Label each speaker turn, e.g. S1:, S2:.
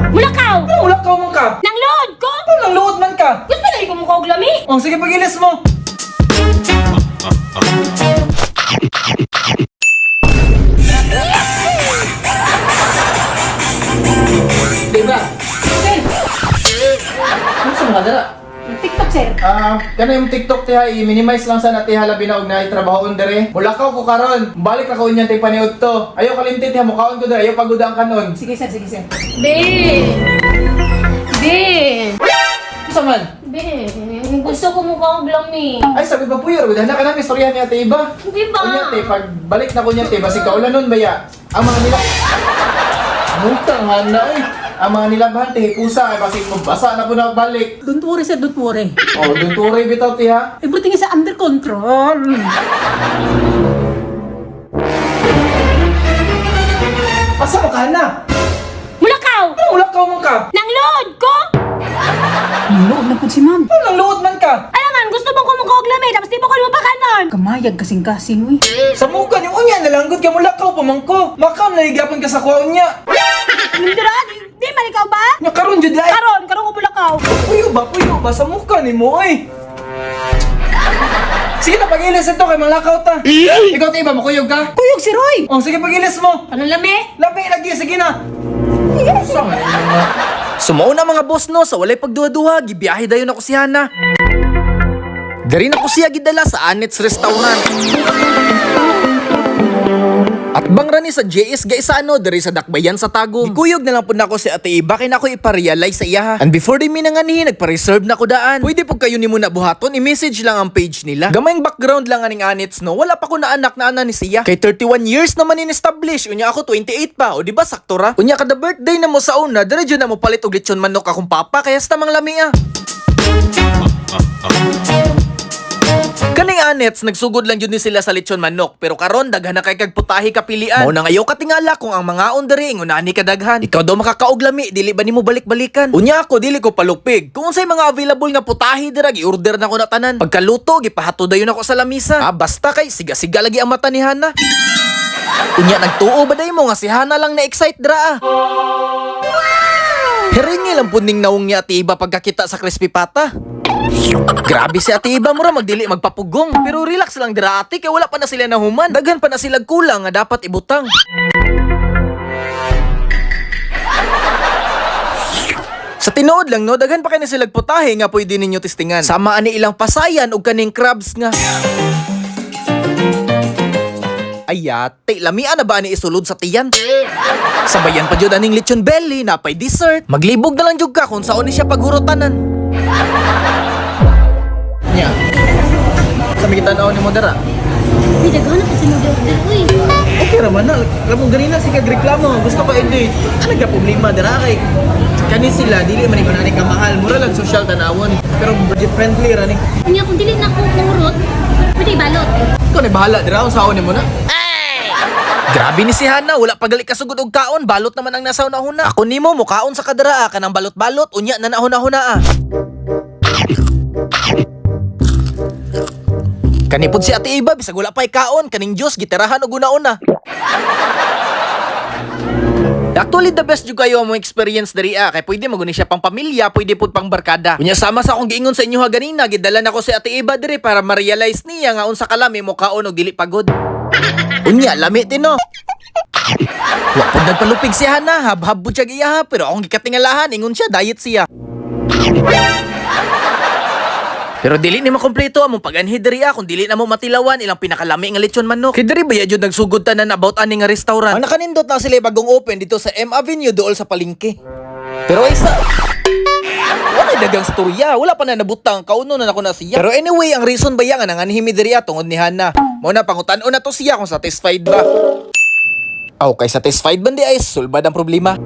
S1: Mulakaw!
S2: Ano mulakaw man ka?
S1: Nang load ko!
S2: Ano nang luod man ka?
S1: Gusto na ko mukha og lami!
S2: Oh, sige, pagilis mo. Diba?
S1: Sir!
S2: Ano sa mga dara?
S1: TikTok, sir.
S3: Ah, kana yung TikTok tiha i-minimize lang sana tiha labi na og naay trabahoon dere. Mulakaw ko karon. Balik ra ko unya tay paniud to. Ayaw kalimti tiha mukaon ko dere, ayaw paguda ang kanon.
S4: Sige sir, sige sir.
S1: Be! Be!
S2: Ano man?
S1: Be! Gusto ko mukha og lami.
S3: Ay sabi ba puyor, gudahan na ka nang istorya ni Ate Iba.
S1: Di ba?
S3: Unya te, pag balik na ko niya te, basig kaulan nun baya. Ang mga nila Mutang hana oy. Ang mga nilabahan te pusa ay basig mabasa na po na balik.
S4: Don't worry sir, don't worry.
S3: Oh, don't worry bitaw te ha.
S4: Everything is under control.
S2: Asa mo ka na?
S1: Mulakaw!
S2: Ano mulakaw man ka?
S1: Nang load ko!
S4: Nanood na po si ma'am.
S2: Ano nang luod man ka?
S1: Alangan, gusto mong kumukha og lami tapos di mo ko mapakanon!
S4: Kamayag kasing-kasing, uy.
S2: Sa muka ni unya nalanggot ka mulakaw pa man ko. Makaon na ka sa kuha unya.
S1: Mindra, di man ikaw ba?
S2: Nya karon jud ay.
S1: Karon, karon ko mulakaw.
S2: Puyo ba sa muka ni mo oy. Sige na pagilis ito kay malakaw ta.
S3: Ikaw te Iba, makuyog ka?
S4: Kuyog si Roy!
S2: Oh, sige pagilis mo.
S1: Ano lami?
S2: Labi lagi sige na.
S5: Sumao na mga boss no, sa walay pagduha-duha, gibiyahe dayon ako si Hana. Dari na ko siya gidala sa Anet's Restaurant. At bang rani sa JS Gaisano diri sa Dakbayan sa Tagum. Gikuyog na lang pud nako si Ate Iba kay nako ipa-realize sa iya. And before di mi nanganihi nagpa-reserve na ko daan. Pwede pud kayo nimo na buhaton, i-message lang ang page nila. Gamayng background lang aning Anets no, wala pa ko na anak na ana ni siya. Kay 31 years naman in-establish, unya ako 28 pa, o di ba sakto ra? Unya kada birthday na mo sa una, diretso na mo palit og lechon manok akong papa kaya sa tamang lami ah. Kaning anets, nagsugod lang jud ni sila sa lechon manok, pero karon daghan na kay kag putahe kapilian. Mao na ngayo katingala kung ang mga diri ingunani kadaghan. Ikaw daw makakaog lami, dili ba nimo balik-balikan? Unya ako dili ko palupig. Kung unsay mga available nga putahe dira gi-order na ko na tanan. Pagkaluto gipahato dayon ako sa lamisa. Ah, basta kay siga-siga lagi ang mata ni Hana. Unya nagtuo ba day mo nga si Hana lang na-excite dira ah. Hiringi lang pud ning naong ni Ate Iba pagkakita sa crispy pata. Grabe si Ate Iba mura magdili magpapugong. Pero relax lang dira ate kay wala pa na sila nahuman. Daghan pa na sila kulang nga dapat ibutang. Sa tinuod lang no, daghan pa kay na sila putahe nga pwede ninyo testingan. Sama ani ilang pasayan og kaning crabs nga. Ayate, lamian na ba ni isulod sa tiyan? Sabayan pa jud aning lechon belly, napay dessert. Maglibog na lang jud ka kung saon ni siya paghurutanan.
S3: Nya. Sa may tanaw ni mo dara.
S1: Uy, daghan na kasi mo order, uy.
S2: Okay ra man na. Alam mo ganina si kag reklamo, gusto ko i-date. Ano ka problema dira kay kani sila dili man ikaw na kamahal, mura lang social tanawon, pero budget friendly ra ni.
S1: Unya kung dili na ko murot, pwede balot.
S2: Ikaw na bahala dira kung saon nimo na.
S5: Grabe ni si Hana, wala pagali kasugod og kaon, balot naman ang nasa una-huna. Ako nimo mukaon sa kadara kanang balot-balot, unya na nahuna-huna ah. Kanipod si Ate Iba, bisag wala pa'y kaon, kaning Diyos, gitirahan og una-una. Actually, the best jud kayo among experience diri ah. Kay pwede maguni siya pang pamilya, pwede pud pang barkada. Unya sama sa akong giingon sa inyo ha ganina, gidala nako si Ate Iba diri para ma-realize niya nga unsa kalami mo kaon og dili pagod. Unya, lami tino. Wa pud nagpalupig si Hana, habhab pud siya giyaha, pero akong gikatingalahan, ingon siya, diet siya. Pero dili ni makumpleto among pag-anhi diri ah, kung dili na mo matilawan ilang pinakalami nga lechon manok. Kay diri ba ya jud nagsugod tanan about ani nga restaurant. Ang nakanindot na sila bagong open dito sa M Avenue dool sa palengke. Pero ay sa wala dagang storya, wala pa na nabutang kauno na nako na siya. Pero anyway, ang reason ba ya nga nanganhi mi diri ah, tungod ni Hana. Mao na pangutan-on na to siya kung satisfied ba. Aw, kay satisfied man di ay sulbad ang problema.